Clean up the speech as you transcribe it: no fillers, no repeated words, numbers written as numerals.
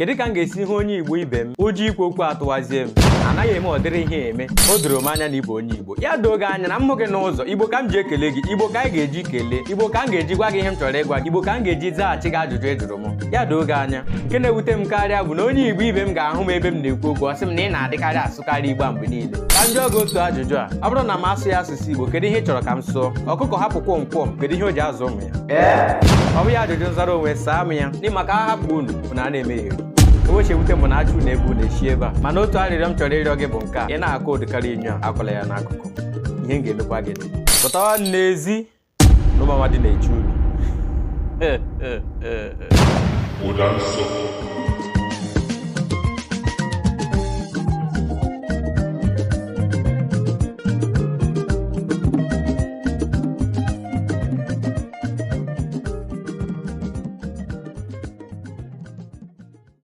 Kedu ka m ga-esi hụ onye Igbo ibe m ụjọ ikwu okwu atụwazie m? Anaghị eme ọdịrị ihe eme. O doro m anya na ị bụ onye Igbo. Ya doo gị anya na m hụ gị n'ụzọ, Igbo ka m ji ekele gị, Igbo ka anyị ga-eji kelee, Igbo ka m ga-eji gwa gị ihe m chọrọ ịgwa gị, Igbo ka m ga-eji zaghachi gị ajụjụ ị jụrụ m. Ya doo gị anya. Nke na-ewute m karịa bụ na onye Igbo ibe m ga-ahụ m ebe m na-ekwu okwu, ọ sị m na ị na-adịkarị asụkarị Igbo a mgbe niile. Ka m jụọ gị otu ajụjụ a, ọ bụrụ na m asụghị asụsụ Igbo, kedu ihe ị chọrọ ka m sụọ? Ọkụkọ hapụ kwọm kwọm, kedu ihe o ji azụ ụmụ ya? Ọ bụghị ajụjụ nzara onwe, saa m ya n'ihi maka a hapụ unu unu a na-emegheri. Owechi ewute m na achụ unu ebe unu esi ebe a, mana otu arịrịọ m chọrọ ịrịọ gị bụ nke a: ị na-akụ ụdịkarị inyo a, akụla ya n'akụkụ. Ihe m ga-emekwa gị dị pụtawa n'ezi na ụmụ amadi na-eche unu. Ụda nsọ.